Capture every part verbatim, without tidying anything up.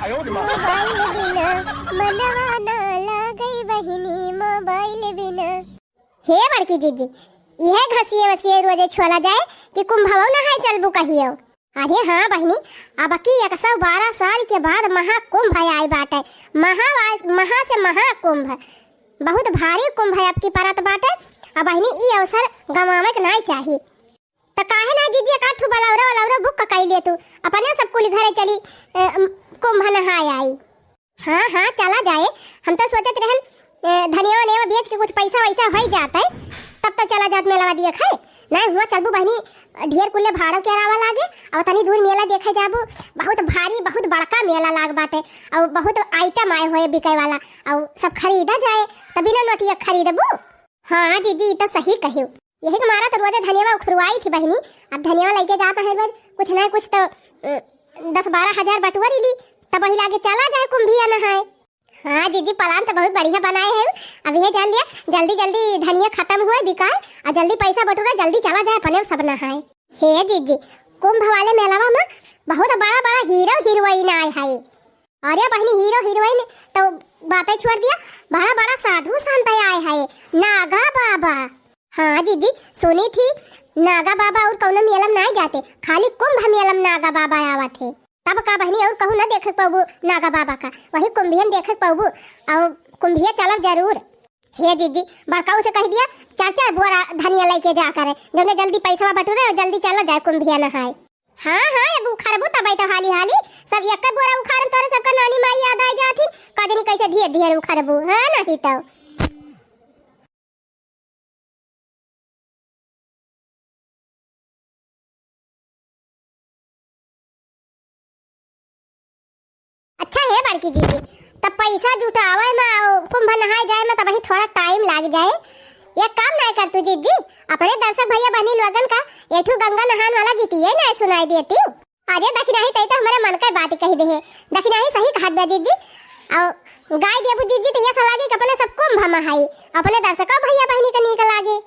मोबाइल बिना मनवा ना लागै बहिनी मोबाइल बिना। हे बड़की जीजी, इहे घसिए वसिए रोजे छोला जाए कि कुंभवा नहाए चलबू कहियो? अरे हाँ बहिनी, अबकी एक सौ बारह साल के बाद महाकुंभ आए बाटे। महा, महा से महाकुंभ, बहुत भारी कुंभ है अबकी परत बाटे। अब बहिनी, ई अवसर गंवावे के नाई चाही। त काहे ना जीजी, एक आध ठो बलौरा वलौरा book कइ ले तू, अपने सब कुल घरे चली, अ, कुंभ नहाए आई। हाँ, हाँ, चला जाए। हम तो सोचत रहन, अ, धनिया वनिया बेच के कुछ पैसा वैसा होइ जात है, तब तो चला जात मेलवा दिए खाए। नहीं हुआ चलबू बहिनी, ढेर कुल्ले भाड़ो किरावा लागे, और तनी दूर मेला देखे जाबू। बहुत भारी, बहुत बड़का मेला लाग बाटे, और बहुत item आए हुए बिके वाला, और सब खरीदा जाए, तभी ना नोटिया खरीदबू। हाँ जीजी, ई तो सही कहियो। यही के मारा तो रोजे धनियावा उखरुआई थी बहिनी। अब धनियावा लइके जात है रोज, कुछ ना कुछ तो, अ, दस बारह हजार बटुअरी ली, तब वही लागे चला जाए कुंभिया नहाए। हाँ जीजी, plan तो बहुत बढ़िया बनाए है। अब ये जान लिया, जल्दी जल्दी धनिया खत्म हुए बिकाए, और जल्दी पैसा बटुरा, जल्दी चला जाए अपने सब नहाए। हे जीजी, कुंभ वाले मेलावा में बहुत बड़ा बड़ा हीरो हीरोइन आए है। अरे बहिनी, हीरो हीरोइन तो बातें छोड़ दिया, बड़ा बड़ा साधु संत आए है, नागा बाबा। हाँ जीजी, सुनी थी, नागा बाबा और कौनो मेलम नाई जाते, खाली कुंभ मेलम नागा बाबा आवत है। तब का बहिनी, और कहूँ ना देखे पाबू नागा बाबा का, वही कुंभियन देखे पाबू, और कुंभिया चलब जरूर। हे जीजी, बड़काऊ से कह दिया, चार चार बोरा धनिया लइके जा करे, जौने जल्दी पैसा बटुरे और जल्दी चला जाए कुंभिया नहाए। हाँ, हाँ, अब उखरबू तबै तो हाली हाली, सब एक बोरा उखारम, तोरे सबका नानी माई याद आ जाथिन, का जनी कैसे ढेर ढेर उखरबू, हाँ, नहीं तो। अच्छा हे बड़की जीजी, तब पैसा जुटावे में और कुंभ नहाए जाए में तब वही थोड़ा time लाग जाए। एक काम ना कर तू जीजी, अपने दर्शक भैया बहनी लोगन का एठू गंगा नहान वाला गीतिये ना सुनाई देती। अरे दखिनाही, तई तो हमरे मन के बात कह दे है। दखिनाही सही कहत बा जीजी। और गाय देबू जीजी तो ये सलाह कि अपने सब कुंभ में हाई, अपने दर्शकों भैया बहनी के नीक लागे।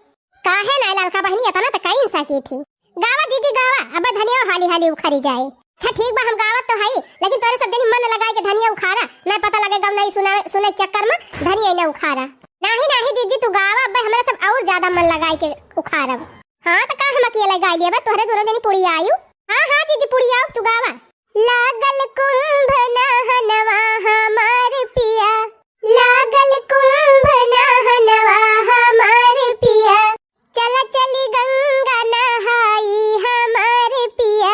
काहे ना ललका बहनी, इतना तो कई सकी थी। गावा जीजी गावा, अब धनिया हाली हाली उखरी जाए। अच्छा ठीक बा, हम गावत तो हई, लेकिन तोरे सब जनी मन लगाए के धनिया उखारा, ना पता लगे गम नहीं सुना, सुने चक्कर में धनिया ना उखारा। नाही नाही जीजी तू गावा, अब हमरा सब और ज्यादा मन लगाए के उखारब। हाँ, त का हम अकेले गाय लेबे, तोहरे दोनों जनी पुड़िया आयु। हाँ, हाँ, जीजी, पुड़िया आउ, तू गावा। लागल कुंभ नहनवा हमार पिया, लागल कुंभ नहनवा हमार पिया, चला चली गंगा नहाई हमार पिया,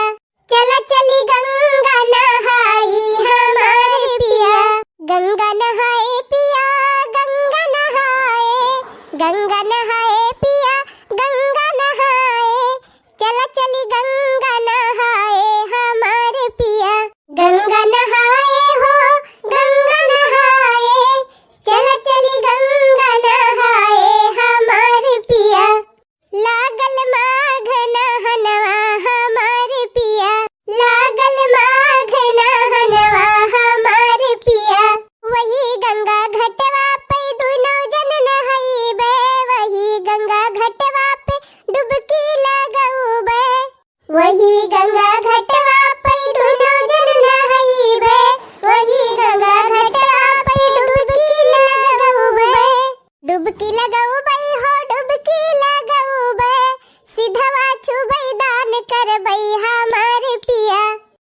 चला चली गंगा नहाई हमार पिया। गंगा नहाए पिया, गंगा नहाए, गंगा नहाए पिया, गंगा नहाए। चला चली गंगा नहाए हमार पिया। गंगा नहाए हो, गंगा नहाए। चला चली गंगा नहाए हमार पिया। लागल माघ नहनवा हमार पिया, लागल माघ नहनवा हमार पिया। वही गंगा घटवा पे दुनो जन नहइबे, वही गंगा घटवा पे डुबकी लगउबे। वही गंगा घटवा पे दुनो जन नहइबे, वही गंगा घटवा पे डुबकी लगउबे। डुबकी लगउबे हो, डुबकी लगउबे, सिधवा छुबे दान करबे हमार पिया।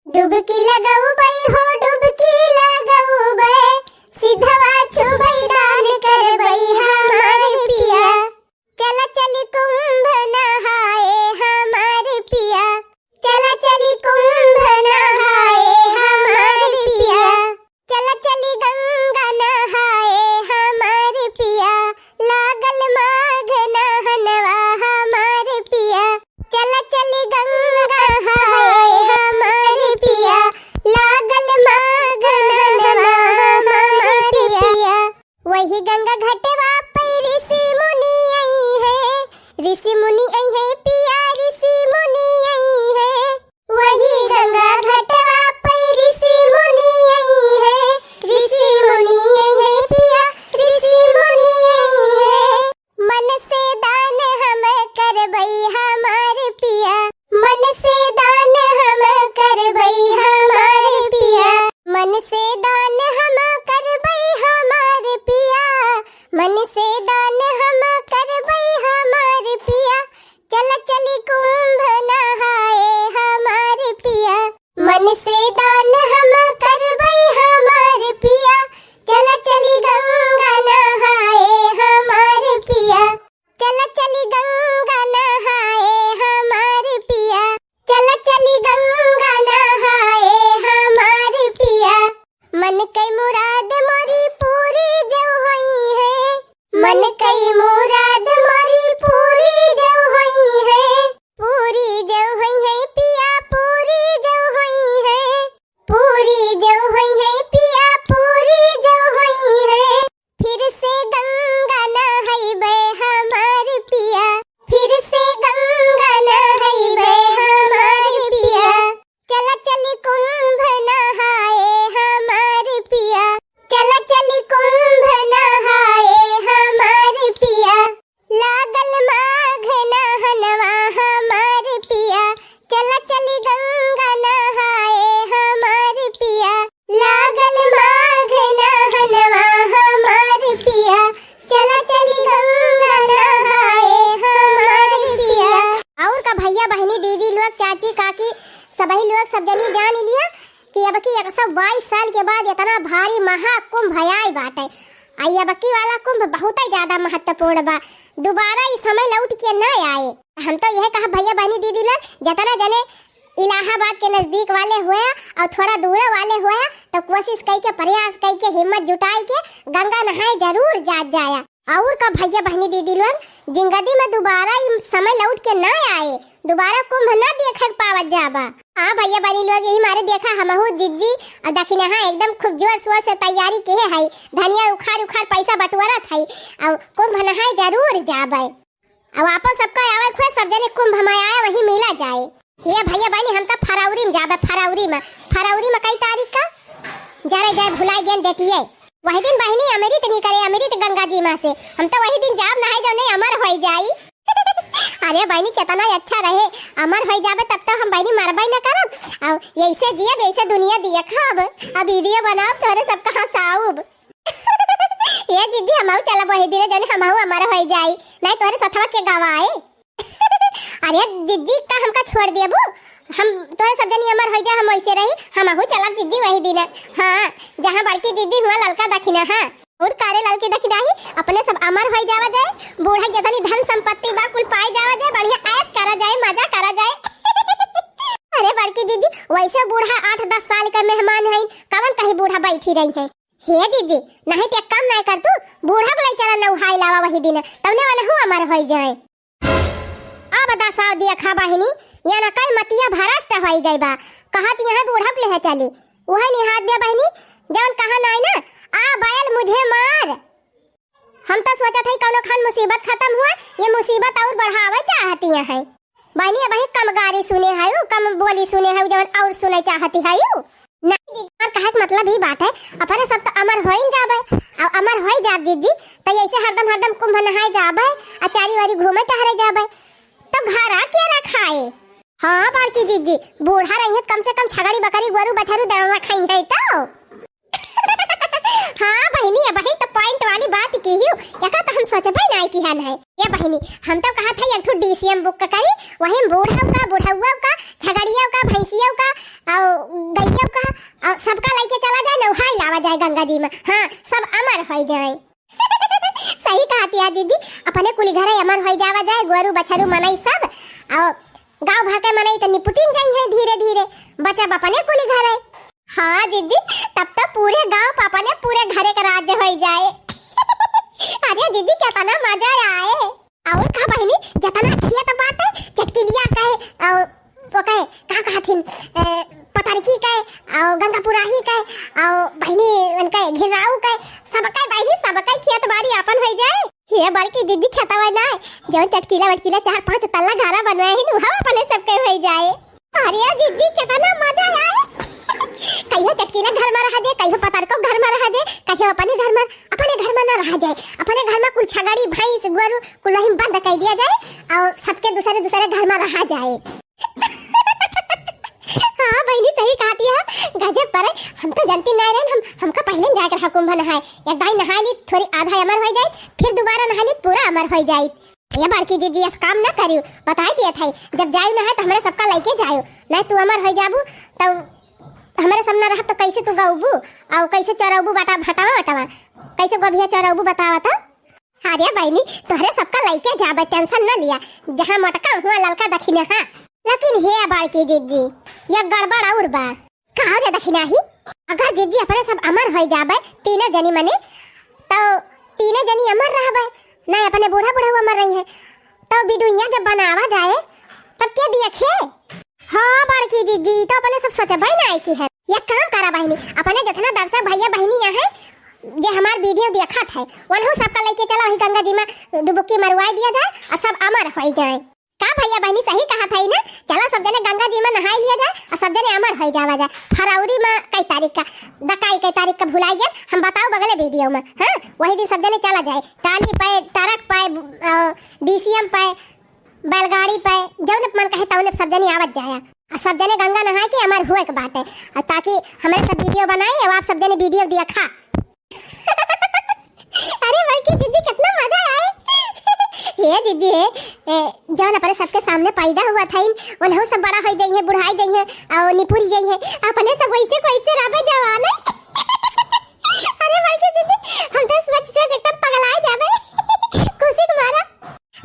डुबकी लगउबे हो, डुबकी लगउबे, सिधवा छुबे दान करबे हमार पिया। चला चली कुंभ नहाए हमार पिया, चला चली कुंभ नहाए हमार पिया। चला चली गंगा नहाए हमार पिया, लागल माघ नहनवा हमार पिया। चला चली गंगा नहाए हमार पिया, लागल माघ नहनवा हमार पिया। वही गंगा घटवा पे ऋषि मुनि आई है, ऋषि मुनि आई है पिया, ऋषि मुनि आई है। वही गंगा घटवा पे ऋषि मुनि आई है, ऋषि मुनि आई है पिया, ऋषि मुनि आई है। मन से दान हम करबई हमार पिया, मन से दान हम करबई हमार पिया, मन से कई मुराद मोरी पूरी जउ होई है, मन कई मुराद मोरी पूरी जउ होई है, पूरी जउ होई है पिया, पूरी जउ होई है, पूरी जउ होई है पिया, पूरी जउ होई है। फिर से गंगा नहइबे हमार पिया, फिर से गंगा नहइबे हमार पिया। चला चली कुंभ नहाए हमार पिया, चला चली कुंभ नहाए हमार पिया। लागल माघ नहनवा हमार पिया, चला चली गंगा नहाए हमार पिया। लागल माघ नहनवा हमार पिया, चला चली गंगा नहाए हमार पिया। और का भैया, बहिनी, दीदी लोग, चाची, काकी, सबही लोग, सब जनी जान लिया कि अब की एक सौ बाईस साल के बाद इतना भारी महाकुंभ आए बाटे। आ ये अब की वाला कुंभ बहुत ही ज्यादा महत्वपूर्ण बा, दोबारा ई समय लौट के ना आए। हम तो यह कहा भैया, बहिनी, दीदी लोग, जितना जने इलाहाबाद के नजदीक वाले हुए और थोड़ा दूर वाले हुए, तो कोशिश कई के, प्रयास कई के, हिम्मत जुटाई के गंगा नहाए जरूर जात जाया। और का भैया, बहिनी, दीदी लोग, जिंदगी में दोबारा ई समय लौट के ना आए, दोबारा कुंभ ना देखे के पावत जाबा। हाँ भैया, बहिनी लोग, यही मारे देखा हमहू जिज्जी और दखिनहा एकदम खूब जोर शोर से तैयारी किहे है, धनिया उखाड़ उखाड़ पैसा बटोरत है और कुंभ नहाए जरूर जाबे। अब आपन सबका आवे खुए, सब जने कुंभ में आए, वहीं मिला जाए। हे भैया बहिनी, हम तो फरवरी में जाबे, फरवरी में। फरवरी में कई तारीख का? जरे जाए, भुलाई गेन डेटिए। वही दिन बहिनी अमृत नहीं करे, अमृत गंगा जी माँ से। हम तो वही दिन जाब नहाए, जौने अमर होई जाई। अरे बहिनी, कितना अच्छा रहे, अमर होई जाबे, तब तो हम बहिनी मरबे न करब। अब यैसे जियब, यैसे दुनिया देखब। अब वीडियो बनाब, तोरे सबका हंसाउब। ए जिज्जी, हमहू चलब वही दिने, जौने हमहू अमर होई जाई, नाहीं तोहरे सथवा के गवाए। अरे जिज्जी, का हमका छोड़ देबू? हम तोहरे सब जनी अमर होई जा, हम वैसे रही, हमहू चलब जिज्जी वही दिने। हाँ, जहाँ बड़की जिज्जी हुआ ललका दखिना, हाँ। और कारे ललकी दखिना ही, अपने सब अमर होई जावा जाए, बूढ़ा के जितनी धन संपत्ति बा कुल पाए जावा जाए, बढ़िया ऐश करा जाए, मजा करा जाए। अरे बड़की जिज्जी, वैसे बूढ़ा आठ दस साल का मेहमान है, कवन कहीं बूढ़ा बैठी रही है। हे जिज्जी, नाहीं ते एक काम नाहीं कर तू, बूढ़ा को लई चला नउहाई लावा वही दिन, तौने वनहू अमर होई जाए। अब दसा देखा बहिनी, ये न कई मतिया भ्रष्ट होई गई बा, कहत यहाँ बूढ़ा को लेहे चली, वही निहात बे बहिनी, जौन कहा नाहीं ना, आ बैल मुझे मार। हम तो सोचत हई कौनो खान मुसीबत खत्म हुआ, ये मुसीबत और बढ़ावे चाहती हैं। बहिनी, अबहीं कम गारी सुने हयू, कम बोली सुने हयू, जवन और सुने चाहती हयू। नाहीं दीदी, हमार कहे के मतलब ई बात है, अपने सब तो अमर होइन जाबे, और अमर होई जाब जिज्जी, तो ऐसे हरदम हरदम कुंभ नहाए जाबे, आ चारी वारी घूमे टहरे जाबे, तो घरा के रखाए। हाँ बड़की जिज्जी, बूढ़ा रही है, कम से कम छगड़ी बकरी गोरू बछरू दर रखाई है तो। हाँ बहिनी, अबहीं तो point वाली बात किहू, एका तो हम सोचबे नाहीं किहन है। ए बहिनी, हम तो कहत है एक ठो DCM book करी, वही में बूढ़ा का, बुढ़ौआ का, छगड़िया का, भैंसिया का, और गैया का, और सबका लइके चला जाए, नउहाई लावा जाए गंगा जी में। हाँ, सब अमर होई जाए। सही कहत या जिज्जी, अपने कुली घरे अमर होई जावा जाए, गोरू बछरू मनई सब, और गाँव भर के मनई त निपुटिन जाई है धीरे धीरे, बचब अपने कुली घरे। हाँ जिज्जी, तब तो पूरे गाँव प अपने पूरे घरे के राज्य होई जाए। अरे जिज्जी, कितना मजा आए। और का बहिनी, जितना खेत बाटे, चटकिलिया के, और वो के, का कहथिन, ए, पतरकी के, और गंगापुराही के, और बहिनी उनके घिसाऊ के, सबके बहिनी, सबके खेत बारी अपन होई जाए। हे बड़की जिज्जी, खेतवा ना, जौन चटकीला वटकीला चार पांच तल्ला घरा बनवाए ही, वहाँ अपने सबके होई जाए। अरे जिज्जी, कितना मजा आए। कहियो चटकीला घर में रहा जे, कहियो पतरको घर में रहा जे, कहियो अपने घर में, अपने घर में ना रहा जाए, अपने घर में कुल छगड़ी, भैंस, गोरू, कुल वहीं बंद कर दिया जाए और सबके दूसरे दूसरे घर में रहा जाए। हाँ बहिनी, सही कहती है, गजब पर हम तो जानती नहीं रहन, हम, हमका पहले जाके रहा कुंभ नहाए, एक दाई नहा ली, थोड़ी आधा अमर हो जाए, फिर दोबारा नहा ली, पूरा अमर हो जाए। ये बड़की जिज्जी, ऐसा काम ना करियो, बताई दिया था, जब जायु नहाए तो हमरे सबका लइके जायु, नहीं तू अमर हो जाबू, तब हमरे सब ना रहब तो कैसे तू गौबू, और कैसे चरौबू बटा, भटावा बटावा, कैसे गोभिया चरौबू बतावा तो। अरे बहिनी, तोहरे सबका लइके जाबे, tension न लिया। जहाँ मोटका हुआ ललका दखिना, हाँ। लेकिन हे बड़की जिज्जी, ये गड़बड़ और बा। का रे दखिना ही? अगर जिज्जी अपने सब अमर होइ जाबे, तीनों जनी मने, तो तीनों जनी अमर रहबे, ना अपने बूढ़ा बूढ़ा अमर रही है, तो बिडुइया जब बनावा जाए, तब के देखे? हाँ बड़की जिज्जी, तो अपने सब सोचबे ना की है। एक काम करा बहिनी, अपने जितना दर्शक भैया बहिनी यहाँ है, जे हमार वीडियो देखत है, उन्हों सबका लेके चला वही गंगा जी में डुबकी मरवाई दिया जाए और सब अमर होइ जाए। का भैया बहिनी सही कहत है ना? चला सब जने गंगा जी में नहाई लिया जाए और सब जने अमर होइ जावा जाए। फरवरी में कई तारीख का, दकाई कई तारीख का भुलाई गया, हम बताओ बगले वीडियो में। हाँ, वही दिन सब जने चला जाए, टाली पे, ट्रक पे, अ, डीसीएम पे, बैलगाड़ी पे, जौन मन कहे तौने सब जने आवत जाया। और सब जने गंगा नहाए के अमर हुए के बाटे, और ताकि हमरे सब वीडियो बनाई और आप सब जने वीडियो देखा। अरे बड़की जिज्जी, कितना मजा आए। हे जिज्जी, हे, ए, जौन अपने सबके सामने पैदा हुआ था, उन्हों सब बड़ा होइ जाइए, बुढ़ाई जाइए और निपुरी जाइए, अपने सब वैसे कैसे रहबे जवान है। अरे बड़की जिज्जी, हम तो सोच सोच एकदम पगलाए जाबे खुशी के मारा।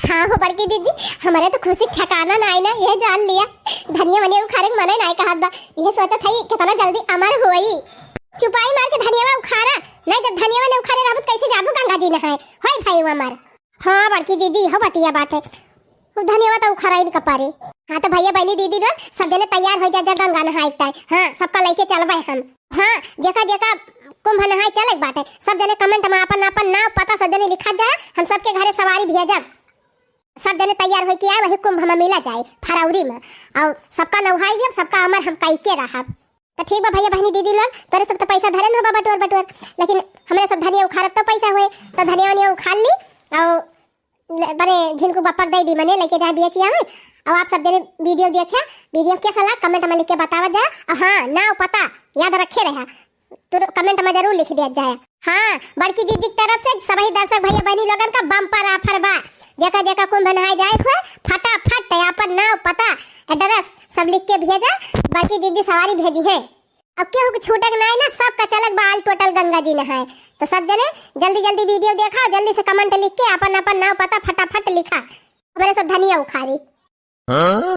हाँ हो बड़की जिज्जी, हमरे तो खुशी के ठिकाना ना आए ना, ये जान लिया। धनिया वनिया उखारे के मने ना कहत बा, ये सोचत है कितना जल्दी अमर होई। चुपाई मार के धनियावा उखारा, नहीं जब धनियावा ने उखारे रहबू तो कैसे जाबू गंगा जी नहाए? होई भाई वो अमर। हाँ बड़की जिज्जी, हो बतिया बाटे, वो धनियावा तो उखारा ही न कपारे। हाँ तो भैया बहिनी दीदी लोग सब जने तैयार हो जा, जा गंगा नहाए के ताई। हाँ सबका लेके चलबे हम। हाँ जेका जेका कुंभ नहाए चले के बाटे, सब जने कमेंट में अपन अपन नाव पता सब जने लिखा जाए, हम सबके घरे सवारी भेजब। सब जने तैयार होके आए, वही कुंभ में मिला जाए फरवरी में, और सबका नहाई देब, सबका अमर हम कई के रहब। तो ठीक बा भैया बहिनी दीदी लोग, तोरे सब तो पैसा धरे न होबा बटोर बटोर, लेकिन हमरे सब धनिया उखाड़ब तो पैसा होए, तो धनिया वनिया उखाड़ ली और ले- बने झिनकू बप्पा के दे दी, मने लेके जाए बियचिया में। और आप सब जने वीडियो देखिया, वीडियो कैसा लगा कमेंट में लिख के बतावा जाए। और हाँ नाव पता याद रखे रहा, तो कमेंट में जरूर लिख दिया जाए। हाँ, बड़की जिज्जी की तरफ से सभी दर्शक भैया बहनी लोगन का बम्पर ऑफर बा। जेका जेका कुंभ नहाए जाए हुए, फटाफट अपन नाव पता एड्रेस सब लिख के भेजा, बड़की जिज्जी सवारी भेजी है। अब केहू के छूटे के नाई ना, सबका चलक बा all total गंगा जी नहाए। तो सब जने जल्दी जल्दी वीडियो देखा, जल्दी से कमेंट लिख के अपन अपन नाव पता फटाफट लिखा। हमरे सब धनिया उखारी। हाँ?